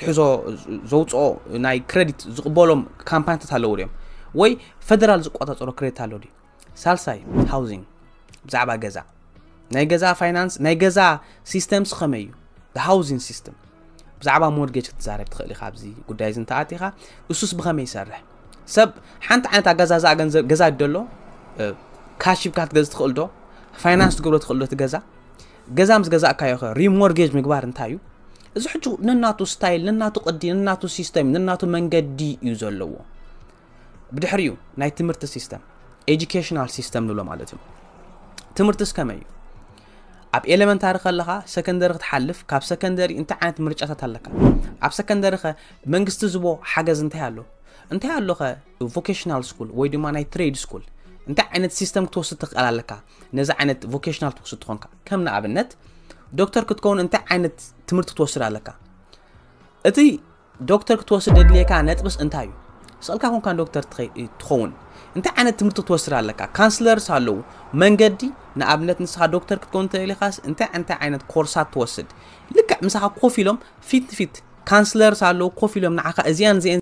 ክሕዞ ዘውፅኦ ናይ ክሬዲት ዝቕበሎም ካምፓኒታት ኣለዉ ድዮም? ወይ ፈደራል ዝቆፃፀሮ ክሬዲት ኣሎ ድዩ? ሳልሳይ ሃውዚንግ፣ ብዛዕባ ገዛ፣ ናይ ገዛ ፋይናንስ፣ ናይ ገዛ ሲስተምስ ከመይ እዩ? ሃውዚንግ ሲስተም፣ ብዛዕባ ሞርጌጅ ክትዛረብ ትኽእል ኢኻ። ኣብዚ ጉዳይ እዚ እንተኣቲኻ እሱስ ብኸመይ ይሰርሕ? ሰብ ሓንቲ ዓይነት ኣገዛዝኣ ገንዘብ ገዛ ደሎ ካሽ ሂብካ ክትገዝ ትኽእል ዶ? ፋይናንስ ትገብሮ ትኽእል ዶ? እቲ ገዛ ገዛ ምስ ገዛእካዮ ኸ ሪሞርጌጅ ምግባር እንታይ እዩ? እዚ ሕጂ ነናቱ ስታይል፣ ነናቱ ቅዲ፣ ነናቱ ሲስተም፣ ነናቱ መንገዲ እዩ ዘለዎ። ብድሕሪኡ ናይ ትምህርቲ ሲስተም፣ ኤጁኬሽናል ሲስተም ንብሎ ማለት እዩ። ትምህርትስ ከመይ እዩ? ኣብ ኤሌመንታሪ ከለኻ ሰከንደሪ ክትሓልፍ፣ ካብ ሰከንደሪ እንታይ ዓይነት ምርጫታት ኣለካ? ኣብ ሰከንደሪ ኸ መንግስቲ ዝቦ ሓገዝ እንታይ ኣሎ? እንታይ ኣሎ ኸ ቮኬሽናል ስኩል ወይ ድማ ናይ ትሬድ ስኩል እንታይ ዓይነት ሲስተም ክትወስድ ትኽእል ኣለካ? ነዚ ዓይነት ቮኬሽናል ትወስድ ትኾንካ፣ ከም ንኣብነት ዶክተር ክትከውን እንታይ ዓይነት ትምህርቲ ክትወስድ ኣለካ? እቲ ዶክተር ክትወስድ ዘድልየካ ነጥብስ እንታይ እዩ? ስቕልካ ኮንካ ዶክተር ትኸ- ትኸውን እንታይ ዓይነት ትምህርቲ ክትወስድ ኣለካ? ካንስለርስ ኣለዉ መንገዲ። ንኣብነት ንስኻ ዶክተር ክትከውን ተደሊኻስ እንታይ እንታይ ዓይነት ኮርሳት ትወስድ? ልክዕ ምሳኻ ኮፍ ኢሎም ፊት ንፊት ካንስለርስ ኣለዉ ኮፍ ኢሎም ንዓኻ እዚኣን እዚአን